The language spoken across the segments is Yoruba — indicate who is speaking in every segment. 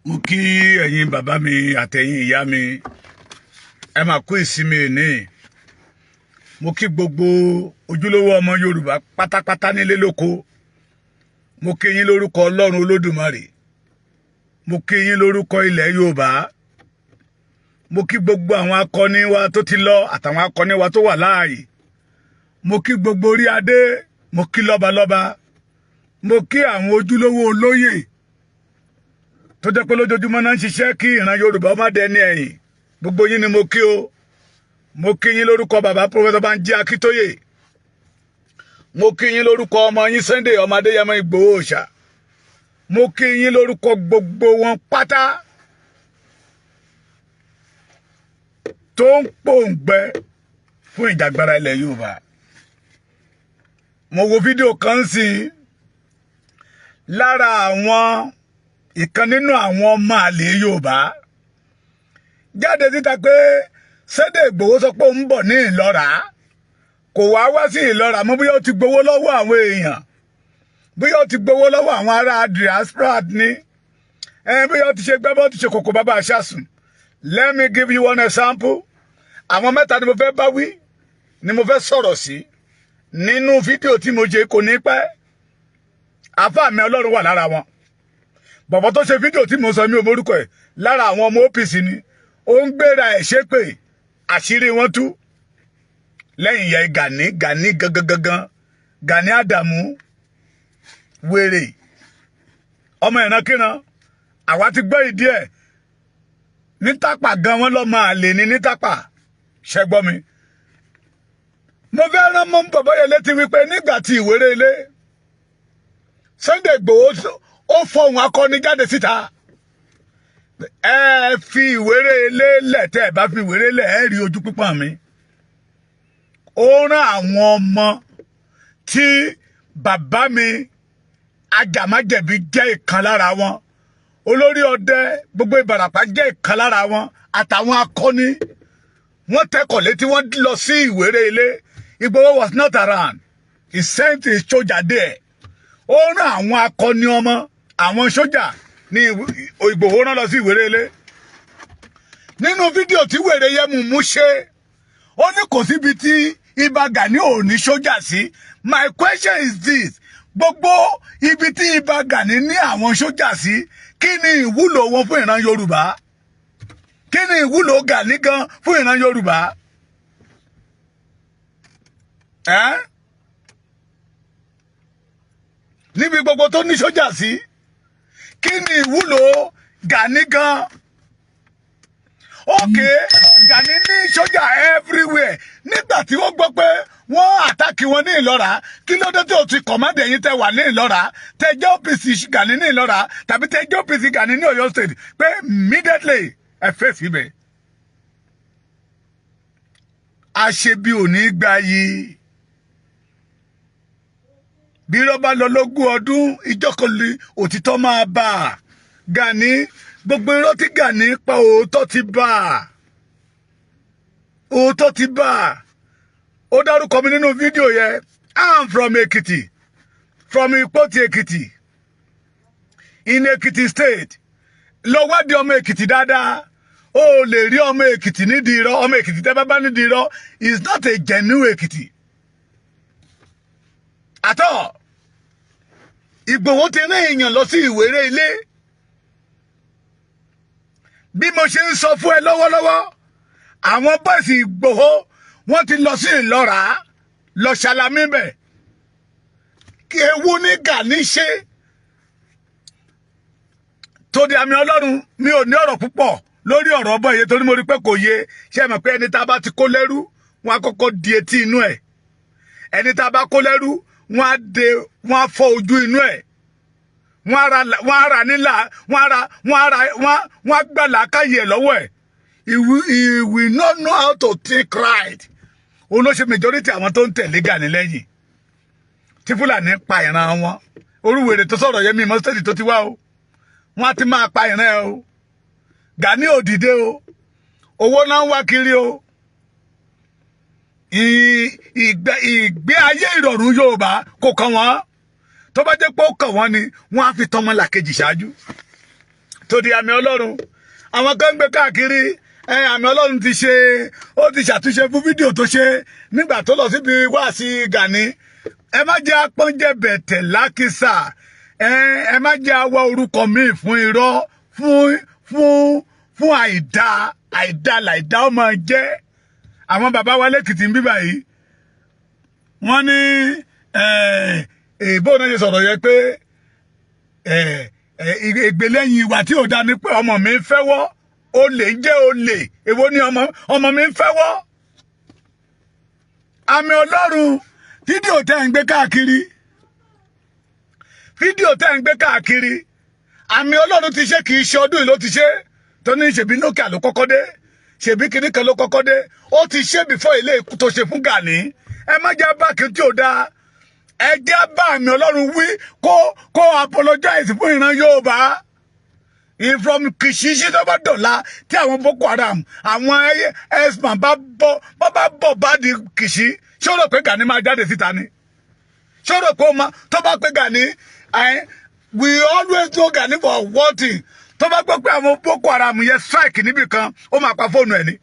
Speaker 1: Mo kí ẹ̀yin bàbá mi àtẹ̀yin ìyá mi, ẹ máa kú ìsinmi ní. Mo kí gbogbo ojúlówó ọmọ Yorùbá pátápátá nílé lóko. Mo kí yín lórúkọ Ọlọ́run Olódùmarè. Mo kí yín lórúkọ ilẹ̀ Yorùbá. Mo kí gbogbo àwọn akọni wa tó ti lọ àtàwọn akọni wa tó wà láàyè. Mo kí gbogbo orí adé, mo kí lọ́balọ́ba, mo kí àwọn ojúlówó olóyè tó jẹ́ pé lójoojúmọ́ náà ń ṣiṣẹ́ kí ìran Yorùbá má dẹni ẹ̀yìn. Gbogbo yín ni mo kí o. Mo kí yín lórúkọ bàbá Professor Banji Akíntóyè. Mo kí yín lórúkọ ọmọ yín Sunday ọmọ Adéyẹmọ Ìgbòho Òòṣà. Mo kí yín lórúkọ gbogbo wọn pátá tó ń pòǹgbẹ fún ìjàgbara ilẹ̀ Yorùbá. Mo wo fídíò kan sí lára àwọn ìkan nínú àwọn ọmọ àlè Yorùbá jáde síta pé Sunday Ìgbòho sọ pé òun ń bọ̀ ní Ìlọ́ra, kò wá wá sí Ìlọ́ra mọ́. Bóyá ó ti gbowó lọ́wọ́ àwọn èèyàn, bóyá ó ti gbowó lọ́wọ́ àwọn ará diaspora ní, bóyá ó ti ṣe gbẹ́bọ́, ó ti ṣe kòkò bàbá àṣàsùn. Let me give you one example. Àwọn mẹ́ta ni mo fẹ́ bá wí, ni mo fẹ́ sọ̀rọ̀ sí nínú fídíò tí mo ṣe kò ní pẹ́. Àfáà mi Ọlọ́run wà lára wọn. Bọ̀bọ̀ tó ṣe fídíò tí mo sọ, mi ò mórúkọ ẹ̀, lára àwọn ọmọ OPC ni. Ó ń gbéra ẹ̀ ṣépè, àṣírí wọn tú lẹ́yìn yẹ Gani Gani gangan gangan, Gani Àdàmú wèrè ọmọ ìrankíran. Àwa ti gbọ́ ìdí ẹ̀ ní Tápà gan, wọn lọ́ máa lè ní ní Tápà. Ṣẹgbọ́n mi, mo fẹ́ rán mọ́ bàbá yẹn létí wípé nígbà tí ìwéré ilé Sunday Igboho, ó fọhùn akọni jáde síta. Ẹ fi ìwéré ilé lẹ̀, tẹ́ ẹ bá fi ìwéré lẹ̀, ẹ rí ojú pípọ́n mi. Ó rán àwọn ọmọ tí bàbá mi ajàmájẹ̀bi jẹ́ ìkan lára wọn, olórí ọdẹ gbogbo Ìbàràpá jẹ́ ìkan lára wọn, àtàwọn akọni wọ́n tẹkọ̀ létí, wọ́n lọ sí ìwéré ilé. Igboho was not around. He sent his soldier there. Ó rán àwọn akọni ọmọ, àwọn sójà ní Ìgbòho rán lọ sí ìwéré ilé. Nínú fídíò tí wèrè yẹn mú mú ṣe, ó ní kò síbi tí Ìbà Gani ò ní sójà sí. My question is this: gbogbo ibi tí Ìbà Gani ní àwọn sójà sí, kí ni ìwúlò wọn fún ìran Yorùbá? Kí ni ìwúlò Gani gan fún ìran Yorùbá? Ẹ́ níbi gbogbo tó ní sójà sí, kí ni ìwúlò Gani gan? Okay, Gani ní sójà everywhere. Nígbà tí wọ́n gbọ́ pé wọ́n attack wọn ní Ìlọ́ra, kí ló dé tí o ti command ẹ̀yin tẹ́ wà ní Ìlọ́ra, tẹ́ jẹ́ OPC Gani ní Ìlọ́ra tàbí tẹ́ jẹ́ OPC Gani ní Ọ̀yọ́ State, pé immediately ẹ fèsì ibẹ̀? Àṣebi ò ní gbà yìí. Bí irọ́ bá lọ lógún ọdún, ìjọ kan lè òtítọ́ máa bá a. Gani, gbogbo irọ́ tí Gani pa, òótọ́ ti bá a, òótọ́ ti bá a. Ó dárúkọ mi nínú fídíò yẹn. I'm from Ekiti, from Ìpótì Èkìtì in Ekiti State. Lọ wádìí ọmọ Èkìtì dáadáa, ó lè rí ọmọ Èkìtì nídìí irọ́. Ọmọ Èkìtì tẹ́ bá bá nídìí irọ́ is not a genuine Èkìtì àtọ́. Ìgbòho ti rán èèyàn lọ sí ìwéré ilé. Bí mo ṣe ń sọ fún ẹ lọ́wọ́lọ́wọ́, àwọn bọ́ọ̀sì Ìgbòho wọ́n ti lọ sí Ìlọ́ra lọ ṣàlámì bẹ̀. Kí ewu ní Gani ṣe tó di àmì Ọlọ́run. Mi ò ní ọ̀rọ̀ púpọ̀ lórí ọ̀rọ̀ ọbọ̀ yẹn torí mo rí pé kò yé. Ṣé ẹ mọ̀ pé ẹni tá a bá ti kó lẹ́rú, wọn á kọ́kọ́ di etí inú ẹ̀. Ẹni tá a bá kó lẹ́rú, wọn á de, wọn á fọ́ ojú inú ẹ̀, wọ́n á ra nílà, wọ́n á gbà làákàyè ẹ̀ lọ́wọ́ ẹ̀. He will not know how to think right. Òun ló ṣe majority àwọn tó ń tẹ̀lé Gani lẹ́yìn tí Fúlàní pa ìran wọn. Orúwèrè tó sọ̀rọ̀ yẹn, mi mọ́ state tó ti wá o. Wọ́n á ti máa pa ìran ẹ o. Gani ò dìde o, owó náà ń wá kiri o. Ìgbé ayé ìrọ̀rùn Yorùbá kò kàn wọ́n. Tó bá jẹ́ pé ó kàn wọ́n ni, wọ́n á fi tọmọ làkejì ṣáájú. To the Àmì Ọlọ́run, àwọn kan ń gbé káàkiri. Ẹ Àmì Ọlọ́run ti ṣe, ó ti ṣàtúnṣe fún fídíò tó ṣe nígbà tó lọ síbi wáàsí Gani. Ẹ má jẹ́ apọ́njẹ bẹ̀tẹ̀ lákìsà. Ẹ má jẹ́ awá orúkọ míì fún irọ́, fún àìdá. Àìdá làìdá ó máa jẹ́. Àwọn bàbá wa lẹ́kìtì ń bíbà yìí, wọ́n ní ìbò náà ṣe sọ̀rọ̀ yẹ pé ìgbélẹ́yìn ìwà tí ò dá ni pé ọmọ mi ń fẹ́wọ́, olè jẹ́ olè. Èwo ni ọmọ mi ń fẹ́wọ́? Àmì Ọlọ́run, fídíò tẹ́ ń gbé káàkiri, fídíò tẹ́ ń gbé káàkiri, Àmì Ọlọ́run ti ṣe. Kì í ṣe ọdún yìí ló ti ṣe tó ní ṣèbí Nokia ló kọ́kọ́ dé, ṣèbí kinní kan ló kọ́kọ́ dé. Ó ti ṣe before ilé tó ṣe fún Gani. Ẹ má jẹ́ báàkì tí ò dáa. Ẹ jẹ́ bá Àmì Ọlọ́run wí kó apologize fún ìran Yorùbá from Kìṣíṣí. Tó bá dọ̀la tí àwọn Boko Haram, àwọn herdsmen bá bọ̀, bá bọ̀ bá di Kìṣí, ṣé ó rò pé Gani máa jáde síta ni? Ṣé ó rò pé ó máa tó bá pé Gani? We always know Gani for one thing: tó bá gbọ́ pé àwọn Boko Haram yẹn strike níbì kan, ó máa pa fóònù ẹ̀ ní,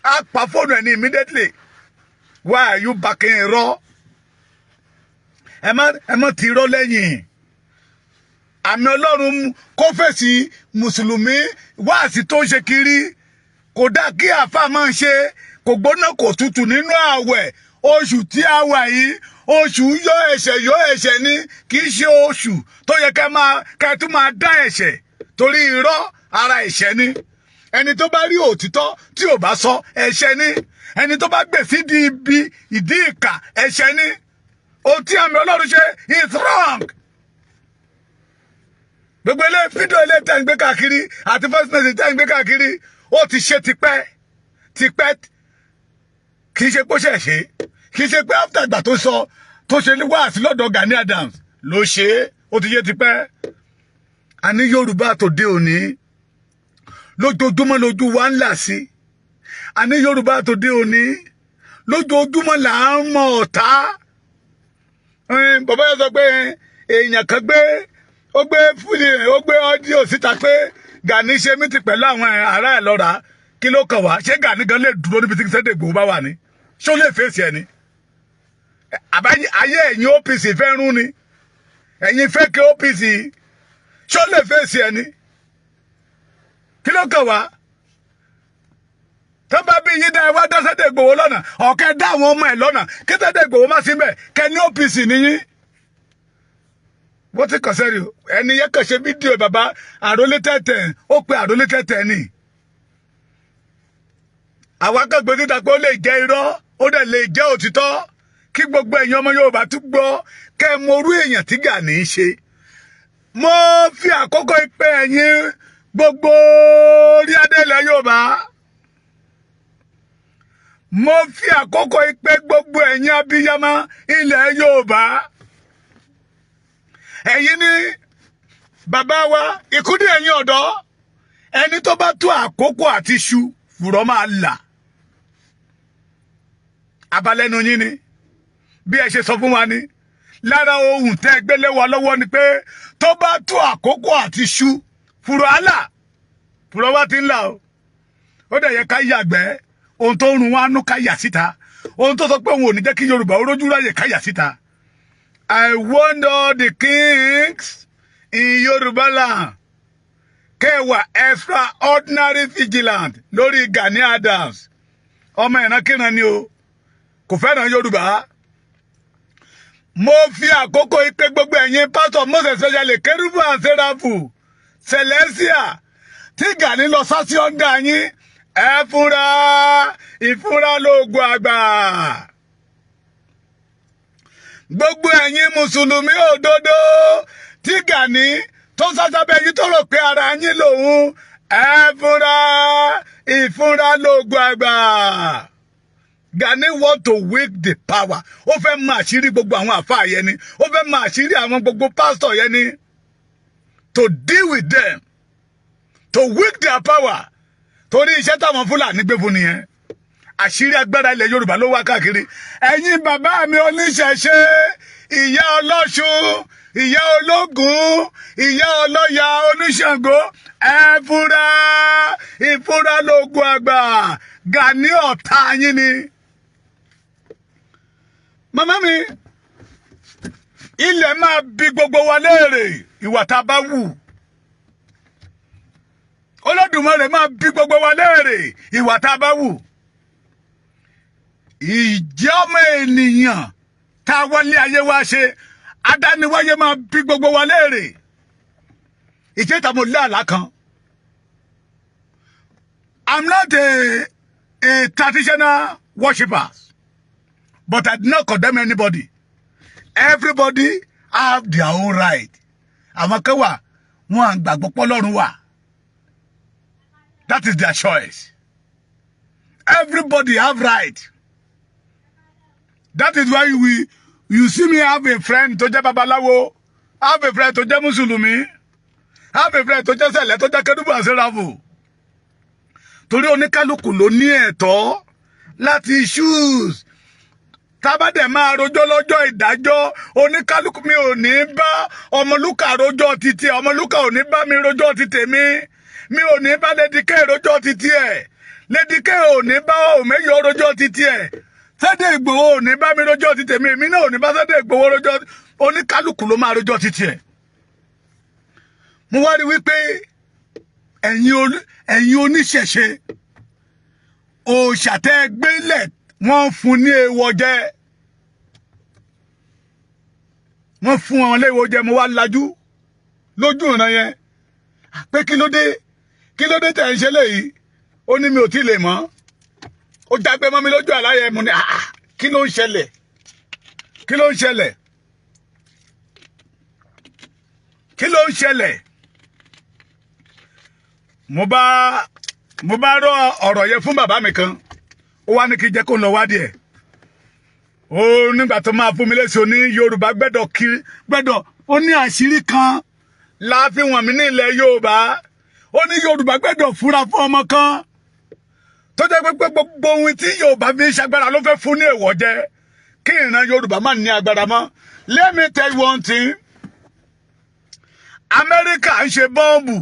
Speaker 1: á pa fóònù ẹ̀ ní immediately. Why are you backing irọ́? Ẹ má ti irọ́ lẹ́yìn. Àmì Ọlọ́run kó fèsì mùsùlùmí. Wáàsí tó ń ṣe kiri kò dá kí àáfàá máa ń ṣe. Kò gbóná, kò tutù nínú ààwẹ̀. Oṣù tí a wà yìí, oṣù yọ ẹ̀ṣẹ̀, yọ ẹ̀ṣẹ̀ ni. Kì í ṣe oṣù tó yẹ kẹ́ máa kẹ́ tún máa dá ẹ̀ṣẹ̀, torí irọ́ ara ẹ̀ṣẹ̀ ni. Ẹni tó bá rí òtítọ́ tí ò bá sọ, ẹ̀ṣẹ̀ ni. Ẹni tó bá gbè sí di ibi ìdí ìkà, ẹ̀ṣẹ̀ ni. Ohun tí Àmì Ọlọ́run ṣe is wrong. Gbogbo ilé fídíò, ilé tẹ́ ń gbé káàkiri àti voice message tẹ́ ń gbé káàkiri, ó ti ṣe tipẹ́ tipẹ́. Kì í ṣe pé ó ṣẹ̀ ṣe, kì í ṣe pé after ìgbà tó sọ tó ṣe ní wáàsí lọ́dọ̀ Gani Adams ló ṣe é. Ó ti ṣe tipẹ́. Àní Yorùbá tòde òní, lójoojúmọ́ lójú wa ń là sí. Àní Yorùbá tòde òní, lójoojúmọ́ là ń mọ ọ̀tá. Bàbá yẹn sọ pé èèyàn kan gbé, ó gbé fúlì, ó gbé audio síta pé Gani ṣe meeting pẹ̀lú àwọn ará ẹ̀ lọ́ra. Kí ló kàn wá? Ṣé Gani gan lè dúró níbi tí Sunday Igboho bá wà ní? Ṣó lè fèsì ẹ ni? Àbáyé ayé ẹ̀yin OPC fẹ́ rún ni, ẹ̀yin fẹ́ kí OPC, ṣó lè fèsì ẹ ni? Kí ló kàn wá? Tó bá bí yín dá, ẹ wá dá Sunday Igboho lọ́nà, ọ̀kẹ́ dá àwọn ọmọ ẹ̀ lọ́nà kí Sunday Igboho má sí mbẹ̀, kẹ́ ní OPC níyín. Wọ́n ti kàn sẹ́rí ẹni yẹn kàn ṣe fídíò. Bàbá àrólé tẹ̀tẹ̀, ó pe àrólé tẹ̀tẹ̀ ni. Àwa kan gbé títa pé ó lè jẹ́ irọ́, ó dẹ̀ lè jẹ́ òtítọ́, kí gbogbo ẹ̀yin ọmọ Yorùbá tún gbọ́, kẹ́ ẹ mọ orú èèyàn tí Gani ń ṣe. Mo fi àkókò ìpè ẹ̀yin gbogbo orí adé ilẹ̀ Yorùbá, mo fi àkókò ìpè gbogbo ẹ̀yin abiyamọ ilẹ̀ Yorùbá, ẹ̀yin ní bàbá wa ìkúdí, ẹ̀yin ọ̀dọ́, ẹni tó bá tó àkókò àti ṣu fùrọ̀ máa là. Abalẹ́nu yín ni bí ẹ ṣe sọ fún wa ni. Lára ohun tẹ́ gbélé wa lọ́wọ́ ni pé tó bá tó àkókò àti ṣu fùrọ̀ àlà, fùrọ̀ wa ti ń là o. Ó dẹ̀ yẹ ká yàgbẹ́ ohun tó ń run wá nú, ká yà síta ohun tó sọ pé òun ò ní jẹ́ kí Yorùbá ó rójú ráyè, ká yà síta. I want all the kings in Yorùbá land kẹwàá extraordinary vigilant lórí Gani Adams. Ọmọ ìrankíran ni o, kò fẹ́ràn Yorùbá. Mo fi àkókò ìpè gbogbo ẹ̀yin pastor, most especially Kérúbù and Sẹ́ráfù, Celestial, tí Gani lọ sásí ọ̀dà yín, ẹ fúnra, ìfúnra lóògùn àgbà. Gbogbo ẹ̀yin mùsùlùmí òdodo tí Gani tó sásábẹ́ yín, tó rò pé ara yín lòun, ẹ fúnra, ìfúnra lóògùn àgbà. Gani want to weak the power. Ó fẹ́ máa àṣírí gbogbo àwọn àfáà yẹn ni, ó fẹ́ máa àṣírí àwọn gbogbo pásítọ̀ yẹn ni, to deal with them, to weak their power, torí iṣẹ́ táwọn Fúlàní gbé fún nìyẹn. Àṣírí agbára ilẹ̀ Yorùbá ló wá káàkiri. Ẹ̀yin bàbá mi oníṣẹ̀ṣe, ìyá ọlọ́ṣun. Ìyá ológun, ìyá ọlọ́ya, oníṣàngó, ẹ fúra. Ìfúra lóògùn àgbà. Gani ọ̀tá yín ni. Màmá mi, ilẹ̀ máa bi gbogbo wa léèrè ìwà tá a bá wù. Olódùmarè máa bi gbogbo wa léèrè ìwà tá a bá wù. Ìjẹ́ ọmọ ènìyàn tá a wálé ayé wá ṣe, adániwáyé máa bi gbogbo wa léèrè. Ìjẹta mo lé àlá kan. I'm not a traditional worshipper, but I do not condemn anybody. Everybody have their own right. Àwọn kan wà, wọn à gbàgbọ́ pọ́lọ́run wà. That is their choice. Everybody have right. That is why you see me have a friend tó jẹ́ babaláwo, have a friend tó jẹ́ mùsùlùmí, have a friend tó jẹ́ Cele, tó jẹ́ kérúbù àṣẹràfù, torí oníkálukú ló ní ẹ̀tọ́ láti choose. Tábàdẹ̀ máa rojọ́ lọ́jọ́ ìdájọ́, oníkálukú, mi ò ní bá ọmọlúkà rojọ́ títí ẹ̀, ọmọlúkà ò ní bá mi rojọ́ ti tèmi, mi ò ní bá Lady K rojọ́ títí ẹ̀, Lady K ò ní bá Òmeyọ rojọ́ títí ẹ̀, Sunday Igboho ò ní bá mi rojọ́ ti tèmi, èmi náà ò ní bá Sunday Igboho rojọ́. Oníkálukú ló máa rojọ́ títí ẹ̀. Mo wá rí wípé ẹ̀yin oníṣẹ̀ṣe, òòṣà tẹ́ ẹ gbélẹ̀, wọ́n fún ní èèwọ̀ jẹ, wọ́n fún wọn léèwọ̀ jẹ. Mo wá lajú lójú ìran yẹn pé kí ló dé, kí ló dé tẹ̀ ń ṣe léyìí? Ó ní mi ò tí ì lè mọ̀. Ó jágbe mọ́ mi lójú àlá yẹn. Mo ní, "Ah, kí ló ń ṣẹlẹ̀? Kí ló ń ṣẹlẹ̀? Kí ló ń ṣẹlẹ̀?" Mo bá rọ ọ̀rọ̀ yẹn fún bàbá mi kan. Ó wá ní kí jẹ́ kó ń lọ wádìí ẹ̀. Ó nígbà tó máa fún mi lésì, ó ní Yorùbá gbẹ́dọ̀ kiri gbẹ́dọ̀. Ó ní àṣírí kan láàfin wọ̀n mí ní ilẹ̀ Yorùbá. Ó ní Yorùbá gbẹ́dọ̀ fúra fún ọmọ kan tó jẹ́ pé gbogbo ohun tí Yorùbá fi ń ṣagbára ló fẹ́ fún ní èèwọ̀ jẹ, kí ìran Yorùbá má ní agbára mọ́. Let me tell you one thing. Amẹ́ríkà ń ṣe bọ́ǹbù,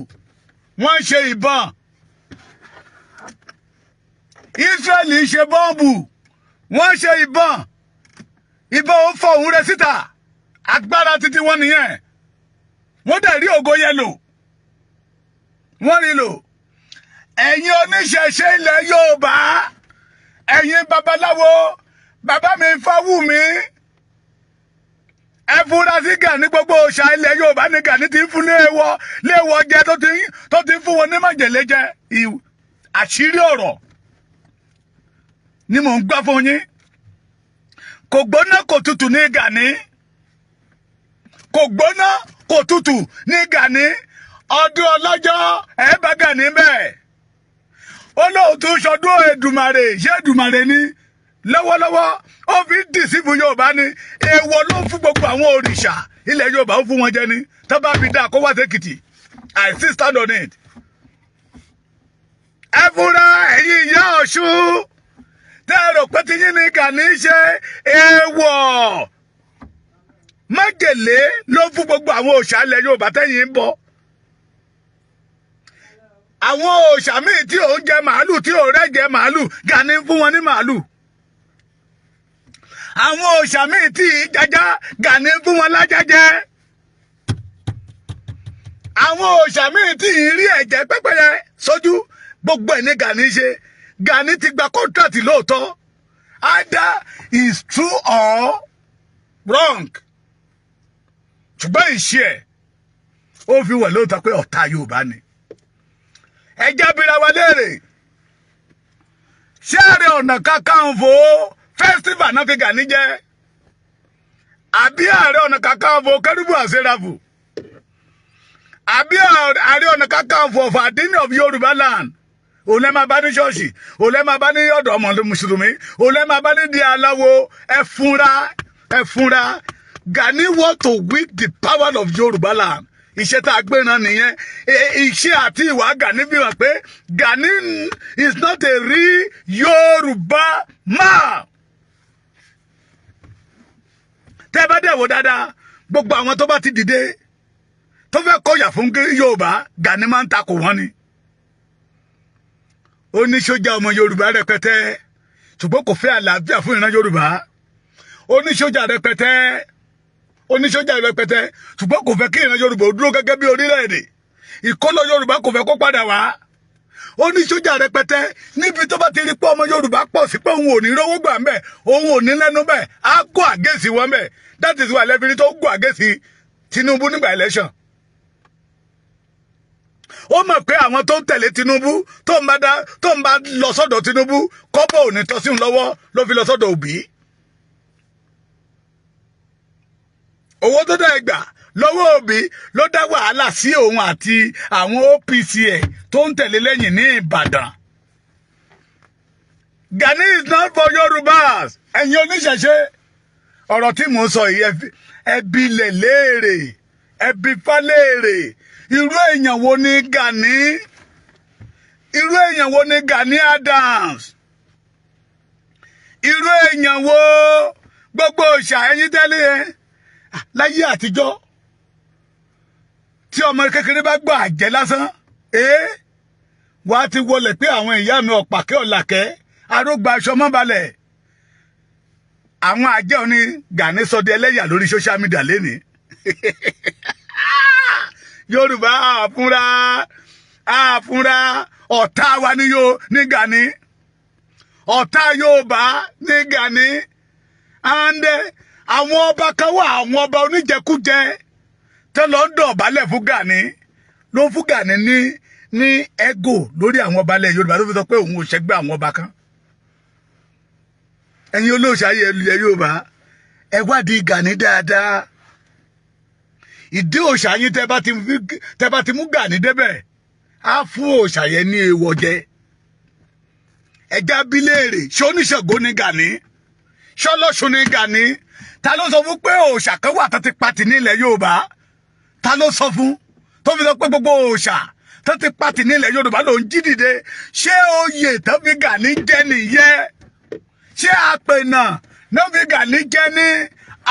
Speaker 1: wọ́n ń ṣe ìbọn. Israẹli ń ṣe bọ́ǹbù, wọ́n ń ṣe ìbọn. Ìbọn ó fọ òun rẹ síta. Agbára títí wọn nìyẹn. Wọ́n dẹ̀ rí ògo yẹn lò, wọ́n rí lò. Ẹ̀yin oníṣẹ̀ṣe ilẹ̀ Yorùbá, ẹ̀yin babaláwo, bàbá mi Fáwùmí, ẹ fura sí Gani. Gbogbo òòṣà ilẹ̀ Yorùbá ní Gani ti ń fún léèwọ̀ léèwọ̀ jẹ, tó ti ń fún wọn ní májèlé jẹ. Àṣírí ọ̀rọ̀ ni mò ń gbọ́ fún yín. Kò gbóná kò tutù ní Gani, kò gbóná kò tutù ní Gani. Ọdún ọlọ́jọ́ ẹ bá Gani bẹ́ẹ̀. Ó lóun tún ṣọdún Èdùmàrè. Ṣé Èdùmàrè ni lọ́wọ́lọ́wọ́? Ó fi ń deceive Yorùbá ni. Èèwọ̀ ló ń fún gbogbo àwọn òrìṣà ilẹ̀ Yorùbá, ó fún wọn jẹ ni. Tó bá fi dáa, kó wá sí Èkìtì. I still stand on it. Ẹ fúnra, ẹ̀yin ìyá Ọ̀ṣun tẹ́ ẹ rò pé tí yín ní Gani ṣe, èèwọ̀ májèlé ló fún gbogbo àwọn òòṣà ilẹ̀ Yorùbá tẹ́yìn ń bọ̀. Àwọn òòṣà míì tí ò ń jẹ màálù, tí ò rẹ́ jẹ màálù, Gani fún wọn ní màálù. Àwọn òòṣà míì tí ì jajá, Gani fún wọn lájá jẹ. Àwọn òòṣà míì tí ì rí ẹ̀jẹ̀ pẹ́pẹ́yẹ sójú, gbogbo ẹ̀ ní Gani ṣe. Gani ti gba contract lóòótọ́. Either is true or wrong, ṣùgbọ́n ìṣe ẹ̀ ó fi wẹ̀ lóòótọ́ pé ọ̀tá Yorùbá ni. Ẹ jábìrà wa léèrè, ṣé Ààrẹ Ọ̀nà Kakanfò festival náà fi Gani jẹ́, àbí Ààrẹ Ọ̀nà Kakanfò Kérúbù àṣẹrafù, àbí Ààrẹ Ọ̀nà Kakanfò of Adini of Yorùbá land? Òun lẹ́ máa bá ní ṣọ́ọ̀ṣì, òun lẹ́ máa bá ní ọ̀dọ̀ ọmọ mùsùlùmí, òun lẹ́ máa bá ní di aláwo. Ẹ fúnra, ẹ fúnra. Gani want to weak the power of Yorùbá land. Iṣẹ́ tá a gbé náà nìyẹn. Iṣẹ́ àti ìwà Gani fi hàn pé Gani is not a real Yorùbá man. Tẹ́ bá dẹ̀ wò dáadáa, Gbogbo àwọn tó bá ti dìde tó fẹ́ kọ̀yà fún Yorùbá, Gani máa ń takò wọ́n ni. Ó ní sójà ọmọ Yorùbá rẹpẹtẹ, ṣùgbọ́n kò fẹ́ àlàáfíà fún ìran Yorùbá. Ó ní sójà rẹpẹtẹ, ó ní sójà rẹpẹtẹ, ṣùgbọ́n kò fẹ́ kí ìran Yorùbá ó dúró gẹ́gẹ́ bí orílẹ̀-èdè. Ìkólọ Yorùbá, kò fẹ́ kó padà wá. Ó ní sójà rẹpẹtẹ. Níbi tó bá ti rí pé ọmọ Yorùbá pọ̀ sí, pé òun ò ní rówó gbà ńbẹ̀, òun ò ní lẹ́nu bẹ̀, á go against wọn bẹ̀. That is why lẹ́fìrí tó go against Tinubu nígbà election. Ó mọ̀ pé àwọn tó ń tẹ̀lé Tinubu, tó ń bá lọ sọ́dọ̀ Tinubu, kọ́bọ̀ ò ní tọ́ sí òun lọ́wọ́, ló fi lọ sọ́dọ̀ Òbí. Owó tó dá ẹgbà lọ́wọ́ Òbí ló dá wàhálà sí òun àti àwọn OPC ẹ̀ tó ń tẹ̀lé lẹ́yìn ní Ìbàdàn. Gani is not for Yorùbás. Ẹ̀yin oníṣẹ̀ṣe, ọ̀rọ̀ tí mò ń sọ yìí, ẹbí lẹ̀ léèrè, ẹbí fá léèrè. Irú èèyàn wo ni Gani? Irú èèyàn wo ni Gani Adams? Irú èèyàn wo? Gbogbo òòṣà ẹ̀yin tẹ́lẹ̀ yẹn láyé àtijọ́, tí ọmọ kékeré bá gbọ́ àjẹ́ lásán, ee, wàá ti wọlé pé àwọn ìyá mi ọ̀pàkẹ́ ọ̀làkẹ́ arógbá aṣọ mọ́balẹ̀. Àwọn àjẹ́ òní Gani sọ di ẹlẹ́yà lórí social media lénìí. Yorùbá, àfúnra àfúnra, ọ̀tá wa ní yóò ní Gani, ọ̀tá Yorùbá ní Gani. And àwọn ọba kan wà, àwọn ọba oníjẹkújẹ tẹ́ lọ ń dọ̀bálẹ̀ fún Gani, ló fún Gani ní ego lórí àwọn ọba ilẹ̀ Yorùbá, tó fi sọ pé òun ò ṣẹgbẹ́ àwọn ọba kan. Ẹ̀yin olóòṣà ayé ilẹ̀ Yorùbá, ẹ wádìí Gani dáadáa. Ìdí òòṣà yín, tẹ́ bá ti mú Gani débẹ̀, á fún òòṣà yẹn ní èèwọ̀ jẹ. Ẹja bí léèrè, ṣé oníṣègùn ní Gani? Ṣọlọ́ṣun ní Gani? Ta ló sọ fún pé òòṣà kan wà tó ti patì nílẹ̀ Yorùbá? Ta ló sọ fún tó fi sọ pé gbogbo òòṣà tó ti patì nílẹ̀ Yorùbá ló ń jí dìde? Ṣé oyè tó fi Gani jẹ nìyẹn? Ṣé àpènà náà fi Gani jẹ ní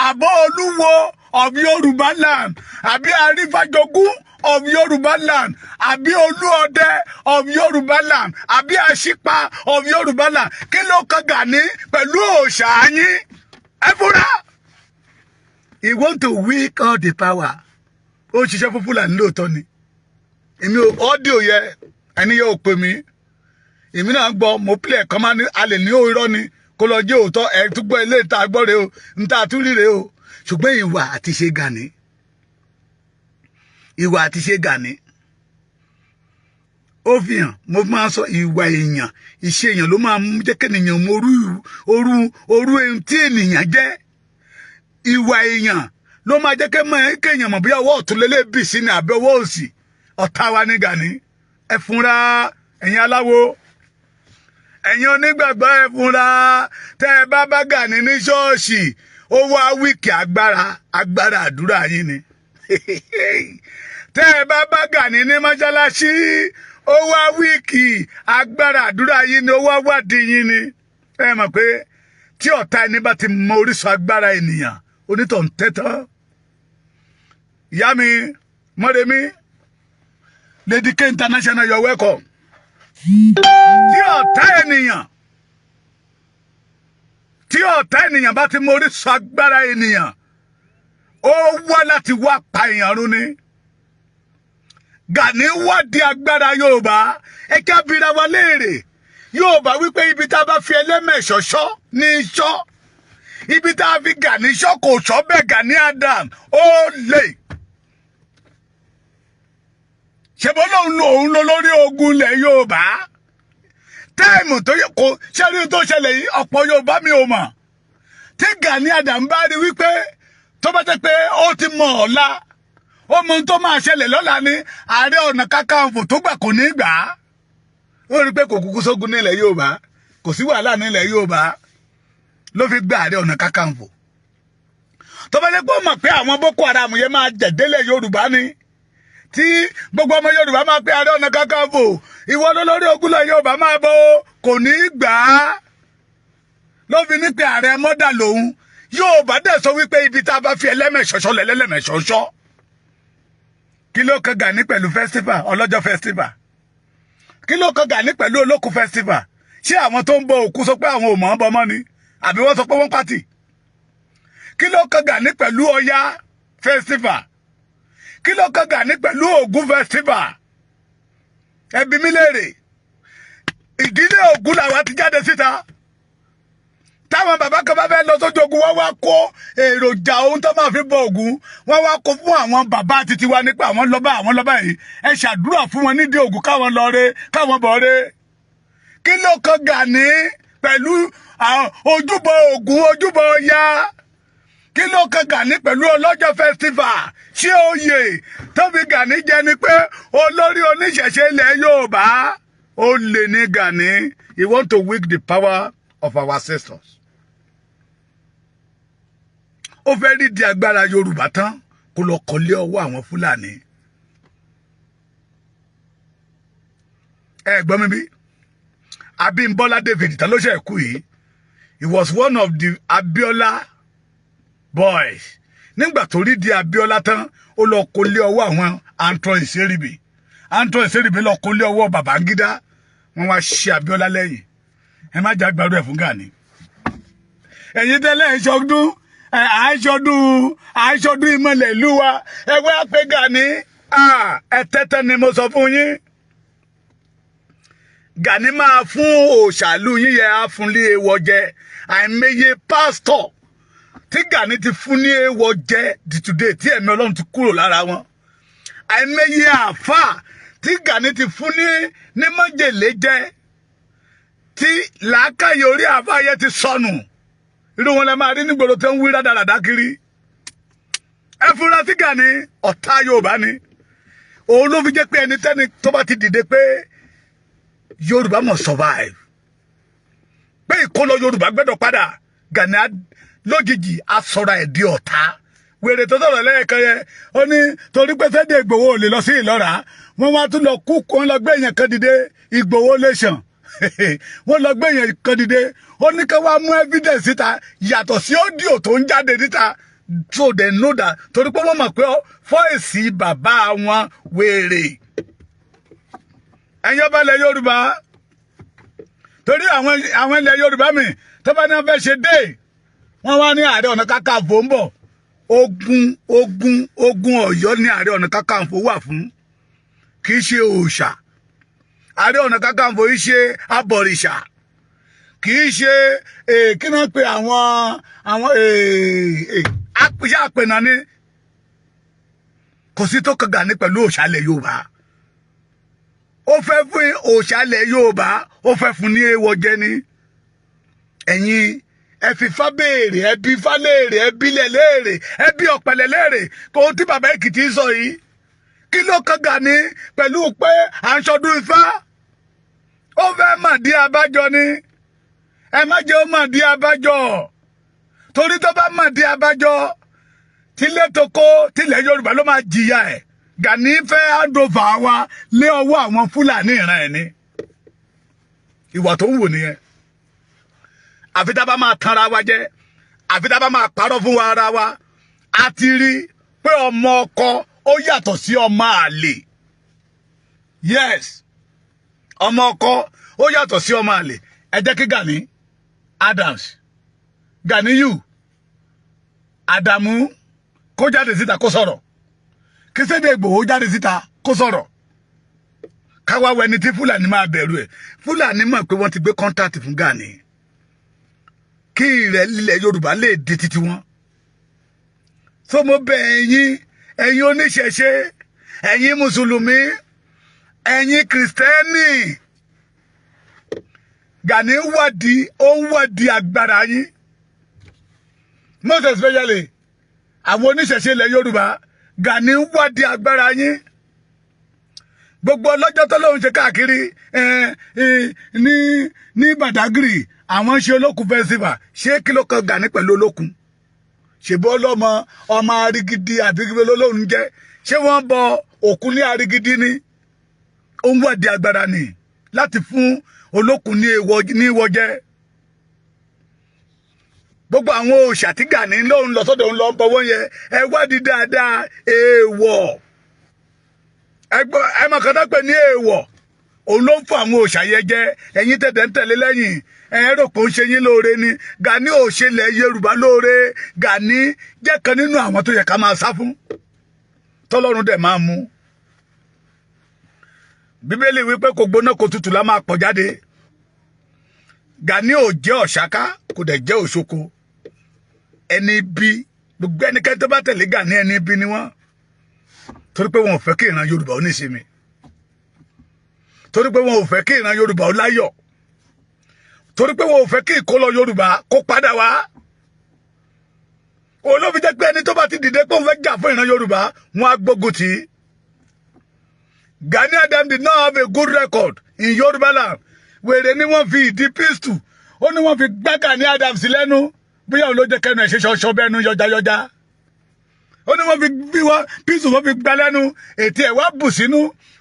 Speaker 1: àbọ̀ Olúwo of Yorùbá land, àbí Arífájogún of Yorùbá land, àbí Olúọdẹ of Yorùbá land, àbí Àṣìpa of Yorùbá land? Kí ló kan Gani pẹ̀lú òòṣà yín? Ẹ fúnra. He want to weak all the power. Ó ṣiṣẹ́ fún Fúlàní lóòótọ́ ni. Èmi ò audio yẹ, ẹni yóò pè mí, èmi náà gbọ́, mo play ẹ̀kan, máa ní a lè ní irọ́ ni, kó lọ jẹ́ òótọ́. Ẹ̀ tún gbọ́ ilé ìta gbọ́ rè o, ń ta tún rí rè o. Ṣùgbọ́n ìwà àti ṣe Gani, ìwà àti ṣe Gani, ó fi hàn. Mo máa ń sọ, ìwà èèyàn, ìṣe èèyàn ló máa ń jẹ́ kéèyàn mọ orú orú orú ohun tí ènìyàn jẹ́. Ìwà èèyàn ló máa jẹ́ kéèyàn mọ̀ bóyá ọwọ́ ọ̀tún lélẹ́ bì sí ni àbí ọwọ́ òsì. Ọ̀tá wa ní Gani. Ẹ fúnra, ẹ̀yin aláwo, ẹ̀yin onígbàgbọ́, ẹ fúnra. Tẹ́ ẹ bá bá Gani ní ṣọ́ọ̀ṣì, ó wá weak agbára agbára àdúrà yín ni. Tẹ́ ẹ bá bá Gani ní mọ́ṣáláṣí, ó wá weak agbára àdúrà yín ni, ó wá wádìí yín ni. Ẹ mọ̀ pé tí ọ̀tá ẹni bá ti mọ orísun agbára ènìyàn, onítọ̀ ń tẹ́tán. Ìyá mi Mọ́remí, Lady K International, you're welcome. Tí ọ̀tá ènìyàn bá ti mọ orísun agbára ènìyàn, ó wá láti wá pa èèyàn run ni. Gani wádìí agbára Yorùbá. Ẹ ká bira wa léèrè, Yorùbá, wípé ibi tá a bá fi ẹlẹ́mẹ̀ṣọ́ ṣọ́ ní í ṣọ́. Ibi tá a fi Gani ṣọ́ kò ṣọ́ bẹ́ẹ̀. Gani Adam ó lè ṣèbó lòun lòun lọ lórí ogun ilẹ̀ Yorùbá. Time tó yẹ kó ṣẹ́rí tó ṣẹlẹ̀ yìí, ọ̀pọ̀ Yorùbá mi ò mọ̀. Tí Gani Adam bá rí wípé tó bá jẹ́ pé ó ti mọ̀ ọ̀la, ó mọ ohun tó máa ṣẹlẹ̀ lọ́la ni, Ààrẹ Ọ̀nà Kakanfò tó gbà kò ní gbà á. Ó rí pé kò kúkú sógun nílẹ̀ Yorùbá, kò sí wàhálà nílẹ̀ Yorùbá, ló fi gba Ààrẹ Ọ̀nà Kakanfò. Tó bá jẹ́ pé ó mọ̀ pé àwọn Boko Haram yẹn máa jẹ̀délẹ̀ Yorùbá ni, tí gbogbo ọmọ Yorùbá máa pé Ààrẹ Ọ̀nà Kakanfò, ìwọ lólórí ogúnlẹ̀ Yorùbá, máa bọ̀, kò ní í gbà á. Ló fi ní pé ààrẹ mọ́dà lòun. Yorùbá dẹ̀ sọ wípé ibi tá a bá fi ẹlẹ́mẹ̀ṣọ́ṣọ́ lẹ́lẹ́mẹ̀ṣọ́ṣọ́. Kí ló kan Gani pẹ̀lú festival, Ọlọ́jọ́ festival? Kí ló kan Gani pẹ̀lú Olókun festival? Ṣé àwọn tó ń bọ òkú sọ pé àwọn ò mọ̀ ọ́n bọ mọ́ ni, àbí wọ́n sọ pé wọ́n pàtì? Kí ló kan Gani pẹ̀lú Ọya festival? Kí ló kan Gani pẹ̀lú Ògún festival? Ẹ bi mí léèrè. Ìdílé Ògún làwa ti jáde síta. Táwọn bàbá kan bá fẹ́ lọ sójú ogun, wọ́n wá kó èròjà ohun tó máa fi bọ Ògún, wọ́n wá kó fún àwọn bàbá títí wa nípa àwọn lọ́ba, àwọn lọ́ba yìí, ẹ ṣàdúrà fún wọn nídìí Ògún, káwọn lọ re, káwọn bọ̀ re. Kí ló kan Gani pẹ̀lú ojúbọ Ògún, ojúbọ Ọya? Kí ló kan Gani pẹ̀lú Ọlọ́jọ́ festival? Ṣé oyè tó fi Gani jẹ ni pé olórí oníṣẹ̀ṣe ilẹ̀ Yorùbá? Ó lè ní Gani. He want to weak the power of our ancestors. Ó fẹ́ rí di agbára Yorùbá tán, kó lọ kọ́lé ọwọ́ àwọn Fúlàní. Ẹ gbọ́ mi bí Abímbọ́lá David tán ló ṣe kú yìí. He was one of the Abiola boys. Nígbà tó rí di Abiola tán, ó lọ kólé ọwọ́ àwọn Anton Ìṣeríbi. Anton Ìṣeríbi lọ kólé ọwọ́ Babangida. Wọ́n wá ṣe Abiola lẹ́yìn. Ẹ má jà gbàdúrà ẹ̀ fún Gani. Ẹ̀yin tẹ́lẹ̀ ìṣọdún àìṣọdún àìṣọdún ìmọ̀lẹ̀ ìlú wa, ẹ wá pé Gani ẹ tẹ́tẹ́ ni mo sọ fún yín. Gani máa fún òòṣàlú yín yẹ, á fún lé ewọ jẹ. Àìmọye pásítọ̀ tí Gani ti fún ní ewọ jẹ di today tí ẹ̀mí Ọlọ́run ti kúrò lára wọn. Àìmọye àáfàá tí Gani ti fún ní májèlé jẹ, tí làákàyè orí àáfàá yẹn ti sọnù. Irú wọn lẹ máa rí nígboro tó ń wí rádaràdá kiri. Ẹ fura sí Gani, ọ̀tá Yorùbá ni. Òun ló fi jẹ́ pé ẹni tẹ́ni tó bá ti dìde pé Yorùbá must survive, pé ìkólọ Yorùbá gbẹ́dọ̀ padà, Gani lójijì asọ̀rọ̀ ẹ̀ di ọ̀tá. Wèrè tó sọ̀rọ̀ lẹ́ẹ̀kan yẹn, ó ní torí pé Sunday Ìgbòho ò lè lọ sí Ìlọ́ra, wọ́n wá tún lọ kú, wọ́n lọ gbé èèyàn kan dìde, Ìgbòho nation. Wọ́n lọ gbé èèyàn kan dìde, ó ní ká wá mú evidence síta yàtọ̀ sí audio tó ń jáde níta, so they know that, torí pé wọ́n mọ̀ pé voice bàbá wọn wèrè. Ẹ̀yin ọba ilẹ̀ Yorùbá, torí àwọn ilẹ̀ Yorùbá mi tó bá ní wọ́n fẹ́ ṣe dé, wọ́n wá ní Ààrẹ Ọ̀nà Kakanfò ń bọ̀. Ogun, ogun, ogun Ọ̀yọ́ ní Ààrẹ Ọ̀nà Kakanfò wà fún, kì í ṣe òòṣà. Ààrẹ Ọ̀nà Kakanfò yìí ṣe abọ̀rìṣà, kì í ṣe kí náà pé àwọn iṣẹ́ àpènà ni. Kò sí tó kan Gani pẹ̀lú òòṣà ilẹ̀ Yorùbá. Ó fẹ́ fún òòṣà ilẹ̀ Yorùbá, ó fẹ́ fún ní èèwọ̀ jẹ ni. Ẹ̀yin ẹ fi fá béèrè, ẹ bí fá léèrè, ẹ bílẹ̀ léèrè, ẹ bí ọ̀pẹ̀lẹ̀ léèrè kó tí bàbá Èkìtì sọ yìí. Kí ló kan Gani pẹ̀lú pé à ń ṣọdún Ifá? Ó fẹ́ mà dí abájọ ni. Ẹ má jẹ́ ó mà dí abájọ, torí tó bá mà dí abájọ, tílé toko tílẹ̀ Yorùbá ló máa jìyà ẹ̀. Gani fẹ́ handover wa lé ọwọ́ àwọn Fúlàní ìran ẹ̀ ni. Ìwà tó ń wò nìyẹn. Àfi tá a bá máa tanra wa jẹ, àfi tá a bá máa parọ́ fún wa ara wa. A ti rí pé ọmọ ọkọ ó yàtọ̀ sí ọmọ àlè. Yes, ọmọ ọkọ ó yàtọ̀ sí ọmọ àlè. Ẹ jẹ́ kí Gani Adams, Ganiyu Adamu, kó jáde síta kó sọ̀rọ̀, kí Sunday Igboho jáde síta kó sọ̀rọ̀, káwá wẹni tí Fúlàní máa bẹ̀rù ẹ̀. Fúlàní mọ̀ pé wọ́n ti gbé contract fún Gani kí ilẹ̀ ilẹ̀ Yorùbá lè di titi wọn. So mo bẹ̀ ẹ̀yin, ẹ̀yin oníṣẹ̀ṣe, ẹ̀yin mùsùlùmí, ẹ̀yin kìrìsìtẹ́nì, Gani wádìí, ó ń wádìí agbára yín, most especially àwọn oníṣẹ̀ṣe ilẹ̀ Yorùbá. Gani wádìí agbára yín. Gbogbo ọlọ́jọ́ tó lóun ṣe káàkiri ní Badagry, àwọn ṣe Olókun festival. Ṣé kí ló kan Gani pẹ̀lú Olókun? Ṣèbí ọlọ́mọ ọmọ arigidi àbí kí lóun jẹ́? Ṣé wọ́n bọ òkun ní arigidi ni? Ó ń wádìí agbára ni láti fún Olókun ní ìwọ jẹ́. Gbogbo àwọn òòṣà tí Gani lóun lọ sọ́dọ̀, òun lọ ń bọ̀wọ́ yẹn, ẹ wádìí dáadáa. Èèwọ̀, ẹ mọ̀ kan tó pè ní èèwọ̀, òun ló ń fún àwọn òòṣà yẹn jẹ. Ẹ̀yin tẹ̀tẹ̀ ń tẹ̀lé lẹ́yìn, ẹ rò pé ó ń ṣe yín lóore ni. Gani ò ṣe ilẹ̀ Yorùbá lóore. Gani jẹ́ kan nínú àwọn tó yẹ ká máa sá fún, tọ́lọ́run dẹ̀ máa mú. Bíbélì wípé kò gbóná kò tutù la máa pọ̀ jáde. Gani ò jẹ́ ọ̀ṣáká, kò dẹ̀ jẹ́ òṣoko. Ẹni bí gbogbo ẹnikẹ́ni tó bá tẹ̀lé Gani, ẹni bí ni wọ́n, torí pé wọn ò fẹ́ kí ìran Yorùbá ó nísinmi, torí pé wọn ò fẹ́ kí ìran Yorùbá ó láyọ̀, torí pé wọn ò fẹ́ kí ìkólọ Yorùbá kó padà wá. Olófi jẹ́ pé ẹni tó bá ti dìde pé òun fẹ́ jà fún ìran Yorùbá, wọn á gbógun tì í. Gani Adams did not have a good record in Yorùbá land. Wèrè ni wọ́n fi ìdí pistol, ó ní wọ́n fi gbá Gani Adams lẹ́nu. Bóyá òun ló jẹ́ kẹ́nu ẹ̀ ṣe ṣọṣọ bẹ́ẹ̀ nu yọjayọja. Ó ní wọ́n fi bí wọ́n pistol, wọ́n fi gbá lẹ́nu, ètí ẹ̀ wá bù sínú,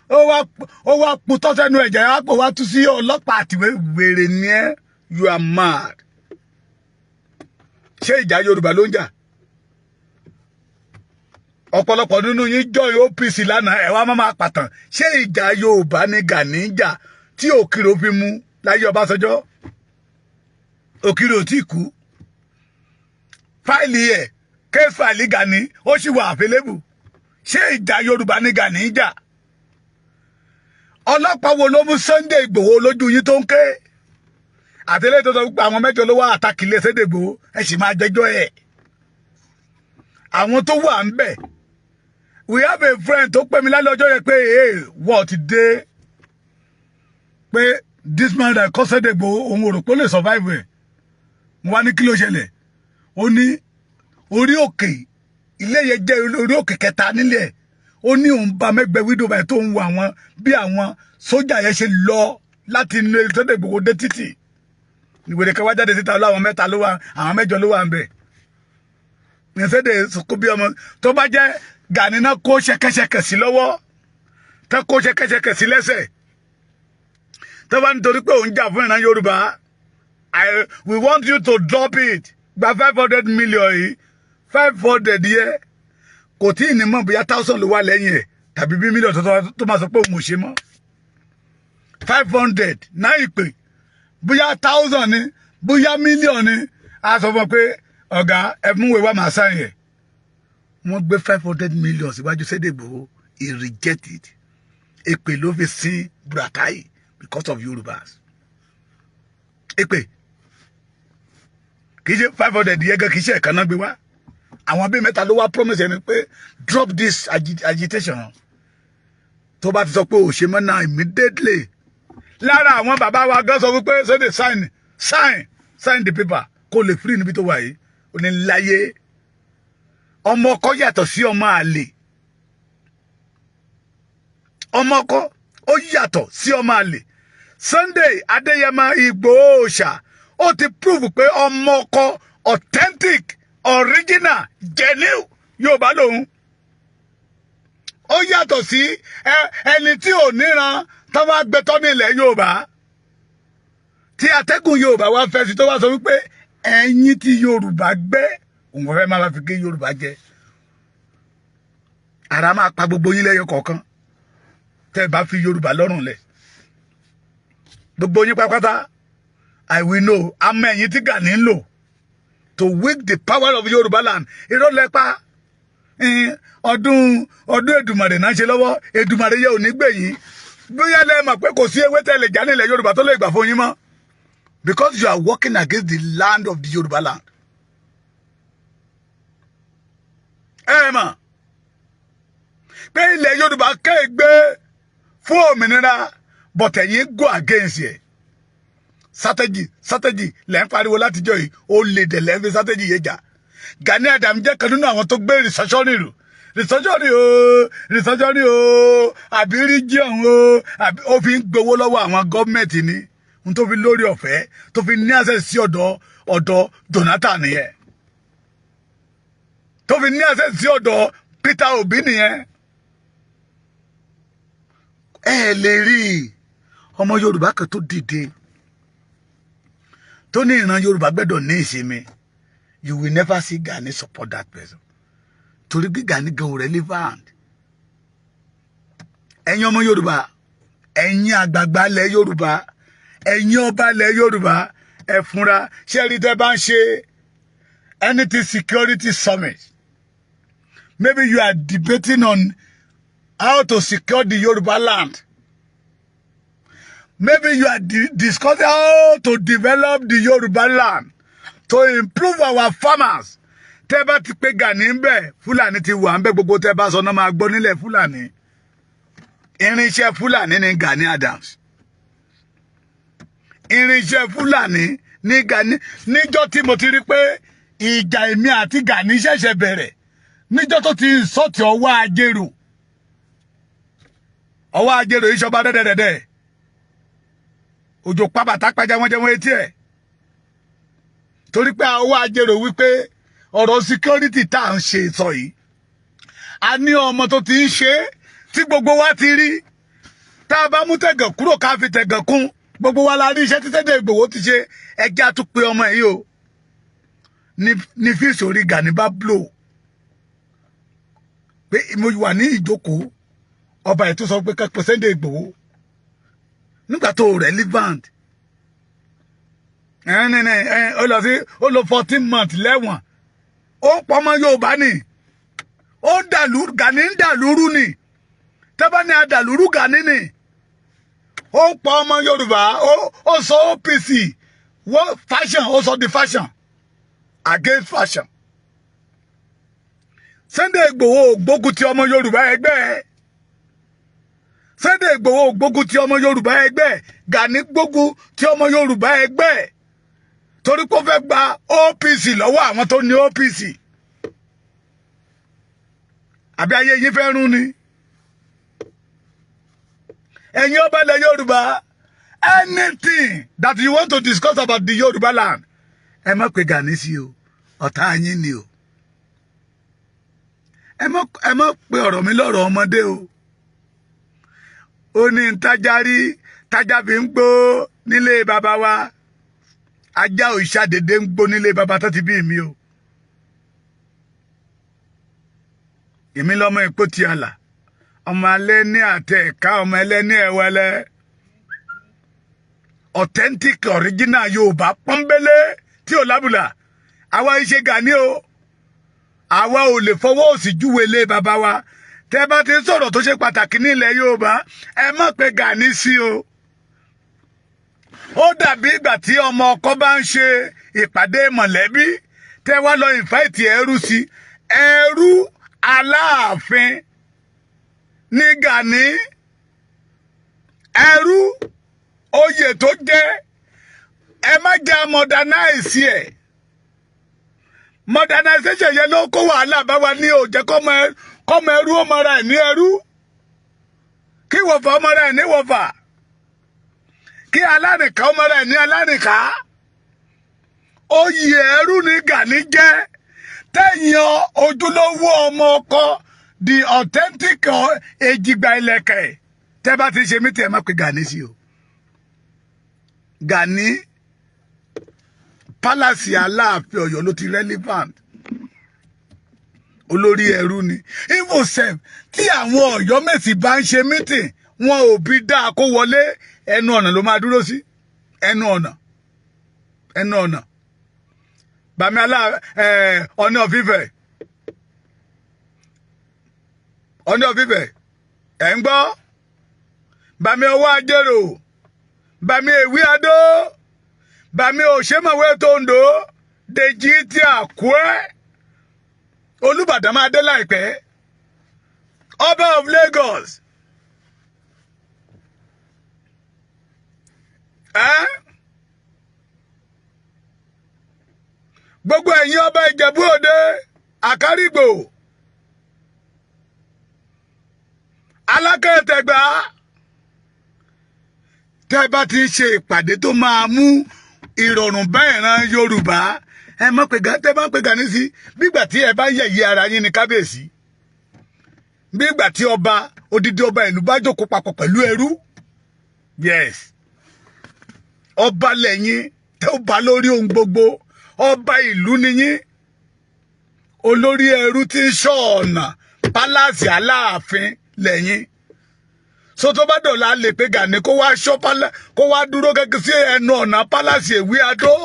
Speaker 1: ó wá putọ́ sẹ́nu, ẹ̀jẹ̀ wá pò wá tú sí ọlọ́pàá àtìwé. Wèrè ni ẹ́, you are mad. Ṣé ìjà Yorùbá ló ń jà? Ọ̀pọ̀lọpọ̀ nínú yín join OPC lánàá, ẹ̀ wá máa pàtàn. Ṣé ìjà Yorùbá ní Gani ń jà tí Òkìrò fi mú láyé Ọbásanjọ́? Òkìrò tí kú, file ẹ̀, case file Gani, ó sì wà available. Ṣé ìjà Yorùbá ní Gani ń jà? Ọlọ́pàá wo ló mú Sunday Ìgbòho lójú yín tó ń ké? Àtẹlẹ́ tó sọ pé àwọn mẹ́jọ ló wá àtàkì ilé Sunday Ìgbòho, ẹ sì máa jẹjọ́ ẹ̀. Àwọn tó wà ń bẹ̀, we have a friend tó pè mí lálẹ́ ọjọ́ yẹn pé, "Hey, what dé?" Pé this man that call Sunday Ìgbòho, òun ò rò pé ó lè survive ẹ̀. Mo wá ní, "Kí ló ṣẹlẹ̀?" Ó ní orí òkè ilé yẹn jẹ́ orí òkè kẹta nílẹ̀. Ó ní òun bá mẹ́gbẹ́ window báyìí tó ń wo àwọn bí àwọn sójà yẹn ṣe lọ láti inú Sunday Igboho dé títì. Ìwèrè kan wá jáde síta láwọn mẹ́ta ló wà, àwọn mẹ́jọ ló wà ń bẹ̀ ní Sunday kó bí ọmọ tó bá jẹ́ Gani náà kó ṣẹ̀kẹ̀ṣẹ̀kẹ̀ sí lọ́wọ́, tó kó ṣẹ̀kẹ̀ṣẹ̀kẹ̀ sí lẹ́sẹ̀, tó bá nítorí pé òun jà fún ìran Yorùbá, we want you to drop it, gba 500 million yìí. 500 yẹ kò tí ì ní mọ̀ bóyá thousand ló wà lẹ́yìn ẹ̀ tàbí bí mílíọ̀nù tó máa sọ pé òun ò ṣe mọ́. 500 náà ìpè, bóyá thousand ni, bóyá mílíọ̀nù ni, a sọ fún ọ pé ọ̀gá, ẹ mú ìwé wá, màá sign ẹ̀. Wọ́n gbé 500 million síwájú Sunday Igboho, he reject it. Èpè ló fi sin Buratai because of Yorùbás. Èpè kì í ṣe 500 yẹn gan, kì í ṣe ẹ̀kan náà gbé wá. Àwọn bíi mẹ́ta ló wá promise ẹni pé drop this agitation. Tó bá ti sọ pé ò ṣe mọ́ náà, immediately, lára àwọn bàbá wa gan sọ wípé, "Sunday, sign, sign, sign the paper kó lè free níbi tó wà yìí." Ó ní láyé, ọmọ ọkọ yàtọ̀ sí ọmọ àlè. Ọmọ ọkọ ó yàtọ̀ sí ọmọ àlè. Sunday Adéyẹmọ Ìgbòho Òòṣà, ó ti prove pé ọmọ ọkọ, authentic, original, genuine Yorùbá lòun. Ó yàtọ̀ sí ẹni tí ò níran tó wá gbẹtọ́ ní ilẹ̀ Yorùbá, tí atẹ́gùn Yorùbá wá fẹ́ sí, tó wá sọ wípé ẹ̀yin tí Yorùbá gbé, òun fẹ́ máa fi gé Yorùbá jẹ. Ara máa pa gbogbo yín lẹ́yọ kọ̀ọ̀kan tẹ́ ẹ bá fi Yorùbá lọ́rùn lẹ̀, gbogbo yín pátápátá. I will know àmọ́ ẹ̀yin tí Gani ń lò to weak the power of Yorùbá land. Irọ́ lẹ́pa. Ọdún ọdún Èdùmàrè náà ṣe lọ́wọ́. Èdùmàrè yẹ ò ní gbẹ̀yìn. Bóyá lẹ́ mọ̀ pé kò sí ewé tẹ́lẹ̀ já nílẹ̀ Yorùbá tó lè gbà fún yín mọ́, because you are working against the land of the Yorùbá land. Ẹ mọ̀ pé ilẹ̀ Yorùbá kéègbé fún òmìnira, but ẹ̀yin go against ẹ̀. Strategy, strategy lẹ́ ń pariwo látijọ́ yìí. Ó lè dẹ̀ lẹ́ fi strategy yé jà. Gani Adams jẹ́ kan nínú àwọn tó gbé restructuring rò, restructuring o, restructuring o, àbí region o, àbí ó fi ń gbowó lọ́wọ́ àwọn gọ́ọ̀mẹ̀ntì ni. N tó fi lórí ọ̀fẹ́ tó fi ní access sí ọ̀dọ̀ Jonathan nìyẹn, tó fi ní access sí ọ̀dọ̀ Peter Obi nìyẹn. Ẹ lè rí ọmọ Yorùbá kan tó dìde tó ní ìran Yorùbá gbẹ́dọ̀ ní ìsinmi. You will never see Gani support that person, torí bí Gani gan relevant. Ẹ̀yin ọmọ Yorùbá, ẹ̀yin àgbààgbà ilẹ̀ Yorùbá, ẹ̀yin ọba ilẹ̀ Yorùbá, ẹ fúnra. Ṣé rí, tẹ́ bá ń ṣe anything security summit, maybe you are debating on how to secure the Yoruba land, maybe you are discussing how to develop the Yoruba land, to improve our farmers, tẹ́ bá ti pé Gani ń bẹ, Fúlàní ti wà ń bẹ. Gbogbo tẹ́ bá sọ náà máa gbọ́ nílẹ̀ Fúlàní. Irinṣẹ́ Fúlàní ní Gani Adams, irinṣẹ́ Fúlàní ní Gani. Níjọ́ tí mo ti rí pé ìjà èmi àti Gani ṣẹ̀ṣẹ̀ bẹ̀rẹ̀, níjọ́ tó ti sọ́ọ̀tì Ọwọ́ Ajérò. Ọwọ́ Ajérò ìṣọba dẹ́dẹ́dẹ́dẹ́, òjò pàbàtà pàjá wọn jẹ́ wọn etí ẹ̀, torí pé Ọwọ́ Ajérò wípé ọ̀rọ̀ security tá à ń ṣe sọ yìí, a ní ọmọ tó ti ń ṣe é tí gbogbo wa ti rí. Tá a bá mú tẹ̀gàn kúrò, ká fi tẹ̀gàn kún, gbogbo wa la rí iṣẹ́ tí Sunday Igboho ti ṣe. Ẹjẹ́ á tún pé ọmọ yìí o. Ní fíìsì orí Gani bá blow pé mo wà ní ìjókòó ọba ẹ̀ tó sọ pé ká pe Sunday Igboho nígbà tó relevant. Ó lọ sí, ó lọ 14 months lẹ́wọ̀n. Ó ń pọmọ Yorùbá ni, ó ń dàlú. Gani ń dàlúrú ni. Tẹ́bá ní adàlúrú, Gani ni. Ó ń pa ọmọ Yorùbá. Ó sọ OPC wọ́n faction, ó sọ di faction against faction. Sunday Igboho gbógun ti ọmọ Yorùbá ẹgbẹ́ ẹ̀. Sunday Igboho gbógun ti ọmọ Yorùbá ẹgbẹ́ ẹ̀. Gani gbógun ti ọmọ Yorùbá ẹgbẹ́ ẹ̀ torí pé ó fẹ́ gba OPC lọ́wọ́ àwọn tó ní OPC. Àbí ayé yín fẹ́ rún ni? Ẹ̀yin ọba ilẹ̀ Yorùbá, anything that you want to discuss about the Yorùbá land, ẹ má pe Gani sí o, ọ̀tá yín ni o. Ẹ má pe ọ̀rọ̀ mi lọ́rọ̀ ọmọdé o. Ó ní ntájárí tájá fi ń gbó nílé bàbá wa, ajá ò ṣàdédé ń gbó nílé bàbá tó ti bí mi o. Èmi lọ́mọ ìpó ti àlà, ọmọ alẹ́ ní àtẹ ẹ̀ka, ọmọ ẹlẹ́ní ẹ̀wẹ́lẹ́, authentic original Yorùbá pọ́nbélé tí ò lábùlà. Àwa iṣẹ́ Gani o, àwa ò lè fọwọ́ òsì júwe lé bàbá wa. Tẹ́ bá ti sọ̀rọ̀ tó ṣe pàtàkì ní ilẹ̀ Yorùbá, ẹ má pe Gani sí o. Ó dàbí ìgbà tí ọmọ ọkọ bá ń ṣe ìpàdé mọ̀lẹ́bí, tẹ́ wá lọ invite ẹrú sí. Ẹrú Aláàfin ní Gani, ẹrú oyè tó jẹ́. Ẹ má jẹ́ modernize ẹ̀. Modernization yẹn ló kó wàhálà bá wa ní òjẹ́ kọ́mọ ẹrú ó mọra ẹ̀ ní ẹrú, kí wọ̀fà ó mọra ẹ̀ ní wọ̀fà, kí alárìnká ó mọra ẹ̀ ní alárìnká. Oyè ẹrú ní Gani jẹ́. Tẹ̀yìn ojúlówó ọmọ ọkọ, the authentic èjìgbà ìlẹ̀kẹ̀, tẹ́ bá ti ṣe mí tí ẹ má pe Gani sí o. Gani, palace Aláàfin Ọ̀yọ́ ló ti relevant. Olórí ẹrú ni. Even sef, tí àwọn Ọ̀yọ́mèsì bá ń ṣe meeting, wọn ò bí dáa kó wọlé. Ẹnu ọ̀nà ló máa dúró sí, ẹnu ọ̀nà, ẹnu ọ̀nà. Bàmí alá Ọ̀ní of Ifẹ̀, Ọ̀ní of Ifẹ̀, ẹ̀ ń gbọ́ bàmí Ọwọ́ Ajérò, bàmí Èwí Adó, bàmí Òṣèmọ̀wé Tòǹdó, Dèjì tí Àkúrẹ́, Olúbàdàn máa dé láìpẹ́, Ọba of Lagos. Ẹ́ gbogbo ẹ̀yin ọba Ìjẹ̀bú Òde, Àkárìgbò, Alákẹ́tẹ̀gbá, tẹ́ bá ti ń ṣe ìpàdé tó máa mú ìrọ̀rùn bá ìran Yorùbá, ẹ má pè Gani. Tẹ́ bá ń pè Gani sí, bígbà tí ẹ bá ń yẹ̀yẹ́ ara yín ní kábíyèsí, bígbà tí ọba, odidi ọba ìlú bá jókòó papọ̀ pẹ̀lú ẹrú. Yes, ọba lẹ́yìn tẹ́ ó bá lórí ohun gbogbo, ọba ìlú nìyín. Olórí ẹrú tí ń ṣọ́ ọ̀nà palace Aláàfin lẹ́yìn. So tó bá dọ̀la, lè pe Gani kó wá ṣọ́ palace, kó wá dúró gẹ́gẹ́ sí ẹnu ọ̀nà palace Èwí Adó.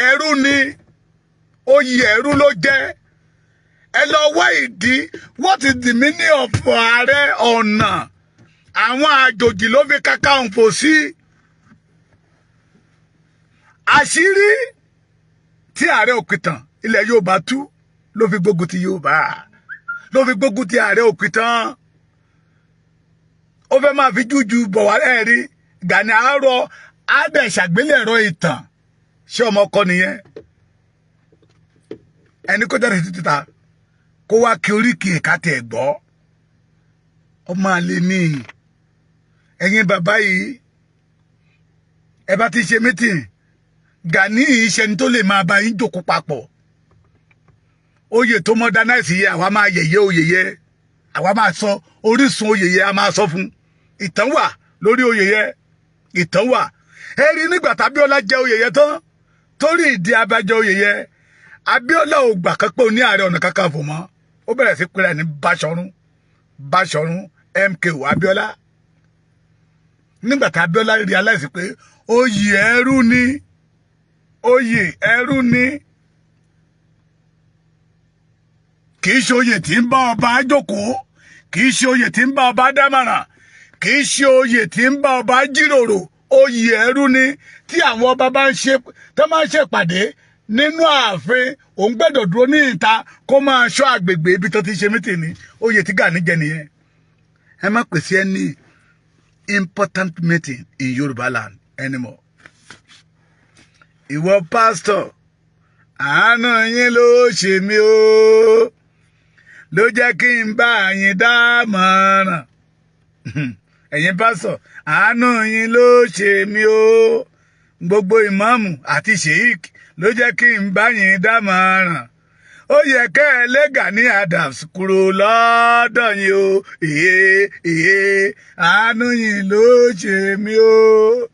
Speaker 1: Ẹrú ni, oyè ẹrú ló jẹ́. Ẹ lọ wá ìdí, what is the meaning of Ààrẹ Ọ̀nà? Àwọn àjòjì ló fi Kakanfò sí. Àṣírí tí Ààrẹ Òkìtàn ilẹ̀ Yorùbá tú ló fi gbógun ti Yorùbá, ló fi gbógun ti Ààrẹ Òkìtàn. Ó fẹ́ máa fi jújù bọ̀ wá. Ẹ̀rí Gani àárọ̀ àdẹ̀ ṣàgbélẹ̀rọ ìtàn. Ṣé ọmọ ọkọ nìyẹn? Ẹni kó jáde títí ta, kó wá kí oríkì ẹ̀ka tẹ̀ gbọ́. Ọmọ àlè ní ẹ̀yin bàbá yìí. Ẹ bá ti ṣe meeting, Gani yìí ṣẹni tó lè máa bá yín jókòó papọ̀. Oyè tó modernize yẹ, àwa máa yẹ̀yẹ́ oyè yẹ, àwa máa sọ orísun oyè yẹ, a máa sọ fún. Ìtàn wà lórí oyè yẹ, ìtàn wà. Ẹ rí nígbà tábíọ́lá jẹ oyè yẹ tán, torí ìdí abájọ oyè yẹ, Abíọ́lá ò gbà kan pé ó ní Ààrẹ Ọ̀nà Kakanfò mọ́. Ó bẹ̀rẹ̀ sí pé ní Báṣọ̀run, Báṣọ̀run MKO Abíọ́lá. Nígbà tá Abíọ́lá realize pé oyè ẹrú ni, oyè ẹrú ni, kì í ṣe oyè tí ń bá ọba jókòó, kì í ṣe oyè tí ń bá ọba dámọ̀ràn, kì í ṣe oyè tí ń bá ọba jíròrò, oyè ẹrú ni. Tí àwọn ọba bá ń ṣe, tó máa ń ṣèpàdé nínú ààfin, òun gbẹ́dọ̀ dúró ní ìta kó máa ṣọ́ àgbègbè ibi tó ti ṣe meeting ní. Oyè tí Gani jẹ nìyẹn. Ẹ má pèsè any important meeting in Yorùbá land anymore. Ìwọ pásítọ̀, àánú yín ló ṣe mí o, ló jẹ́ kí n bá yín dámọ̀ràn. Ẹ̀yin pásítọ̀, àánú yín ló ṣe mí o. Gbogbo ìmáàmù àti sheik, ló jẹ́ kí n bá yín dámọ̀ràn. Ó yẹ kẹ́ ẹ lé Gani Adams kúrò lọ́dọ̀ yín o. Ìyé ìyé, àánú yín ló ṣe mí o,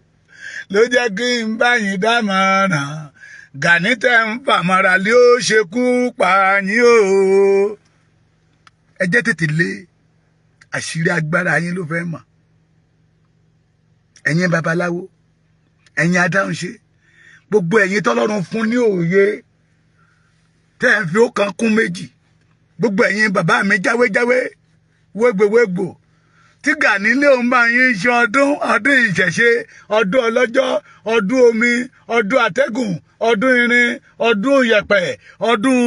Speaker 1: ló jẹ́ kí n bá yín dámọ̀ràn. Gani tẹ́ ń fàmọ́ra lé, ó ṣekú pa yín o. Ẹ jẹ́ tètè lé. Àṣírí agbára yín ló fẹ́ mọ̀. Ẹ̀yin babaláwo, ẹ̀yin adáhunṣe, gbogbo ẹ̀yin tọ́lọ́run fún ní òye tẹ́ ẹ̀ fi ó kan kún méjì, gbogbo ẹ̀yin bàbá mi jáwéjáwé, wégbèwégbò, tí Gani lé òun bá yín ṣe ọdún, ọdún ìṣẹ̀ṣe, ọdún ọlọ́jọ́, ọdún omi, ọdún àtẹ́gùn, ọdún irin, ọdún yẹ̀pẹ̀, ọdún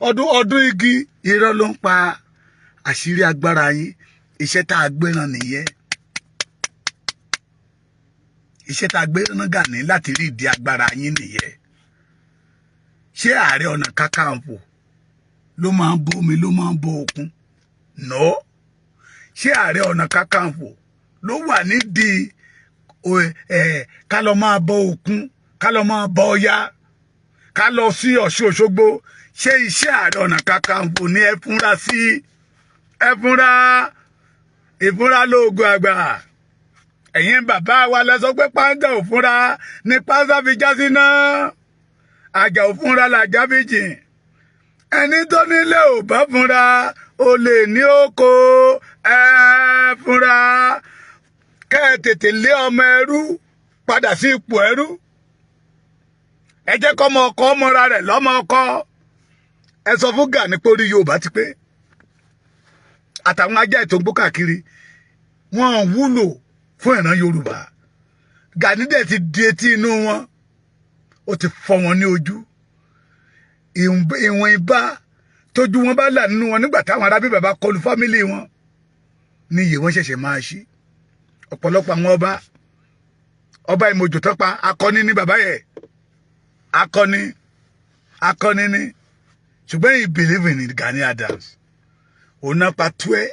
Speaker 1: ọdún ọdún igi, irọ́ ló ń pa. Àṣírí agbára yín, iṣẹ́ tá a gbéran nìyẹn. Iṣẹ́ tá a gbéran Gani láti rí ìdí agbára yín nìyẹn. Ṣé Ààrẹ Ọ̀nà Kakanfò ló máa ń bó omi, ló máa ń bó òkun? No. Ṣé Ààrẹ Ọ̀nà Kakanfò ló wà nídìí ká lọ máa bọ òkun, ká lọ máa bọ Ọya, ká lọ sí Ọ̀ṣun Òṣogbo? Ṣé iṣẹ́ Ààrẹ Ọ̀nà Kakanfò ní? Ẹ fúnra sí, ẹ fúnra. Ìfúnra lóògùn àgbà. Ẹ̀yin bàbá wa lẹ sọ pé pàǹdà ò fúnra ní pàǹdà fi já sí náà, àjà ò fúnra làjà fi jìn. Ẹni tó nílé ò bá fúnra, olè ní oko. Ẹ fúnra, kẹ́ ẹ tètè lé ọmọ ẹrú padà sí ipò ẹrú. Ẹ jẹ́ kọ́mọ ọkọ mọ́ra rẹ̀ lọ́mọ ọkọ. Ẹ sọ fún Gani pé orí Yorùbá ti pé, àtàwọn ajá ètò ń gbó káàkiri, wọn wúlò fún ìran Yorùbá. Gani dẹ̀ ti di etí inú wọn, ó ti fọ́ wọn ní ojú. Ìwọ̀n ìbá tójú wọn bá là nínú wọn, nígbà táwọn arábí bàbá kọlu family wọn ní iye wọn ṣẹ̀ṣẹ̀ máa ṣí. Ọ̀pọ̀lọpọ̀ àwọn ọba, ọba Ìmọ̀jò tó pa, akọni ní bàbá yẹ, akọni, akọni ní, ṣùgbọ́n he believe in Gani Adams. Òun náà pa tú. Ẹ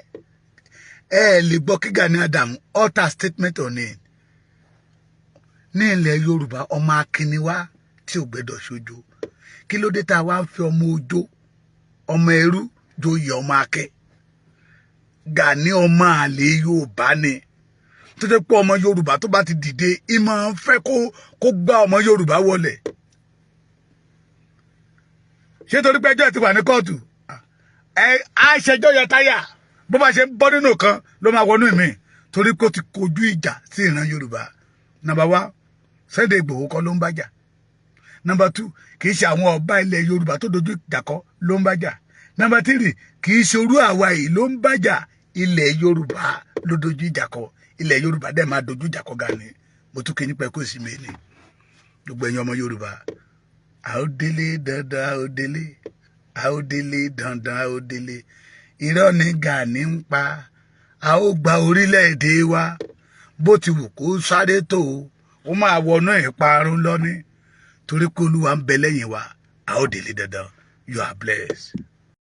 Speaker 1: ẹ lè gbọ́ kí Gani Adams utter statement on it ní ilẹ̀ Yorùbá. Ọmọ akínníwá tí ò gbẹ́dọ̀ ṣojo, kí ló dé tá a wá ń fi ọmọ ojó, ọmọ ẹrú joyè ọmọ akẹ́? Gani ọmọ àlè Yorùbá ni, tó jẹ́ pé ọmọ Yorùbá tó bá ti dìde, ìmọ̀ ń fẹ́ kó gbá ọmọ Yorùbá wọlẹ̀. Ṣé torí pé ẹjọ́ ẹ̀ ti wà ní kóòtù, ẹ á ṣẹjọ́ yẹn táyà, bó bá ṣe ń bọ́ nínú kan ló máa wọnú ìmí, torí pé ó ti kojú ìjà sí ìran Yorùbá. Number one, Sunday Igboho kọ́ ló ń bá jà. Number two, kì í ṣe àwọn ọba ilẹ̀ Yorùbá tó dojú ìjà kọ́ ló ń bá jà. Number three, kì í ṣe orú àwa yìí ló ń bá jà. Ilẹ̀ Yorùbá ló dojú ìjà kọ. Ilẹ̀ Yorùbá dẹ̀ máa dojú ìjà kọ Gani. Mo tún kí yín pẹ́ kó sì mí ni, gbogbo ẹ̀yin ọmọ Yorùbá. A ó délé dandan, a ó délé, a ó délé dandan, a ó délé. Irọ́ ni Gani ń pa. A ó gba orílẹ̀-èdè wa. Bó ti wù kó sáré tó, ó máa wọnú ìparun lọ́ní, torí pé Olúwa ń bẹ lẹ́yìn wa. A ó délé dandan. You are blessed.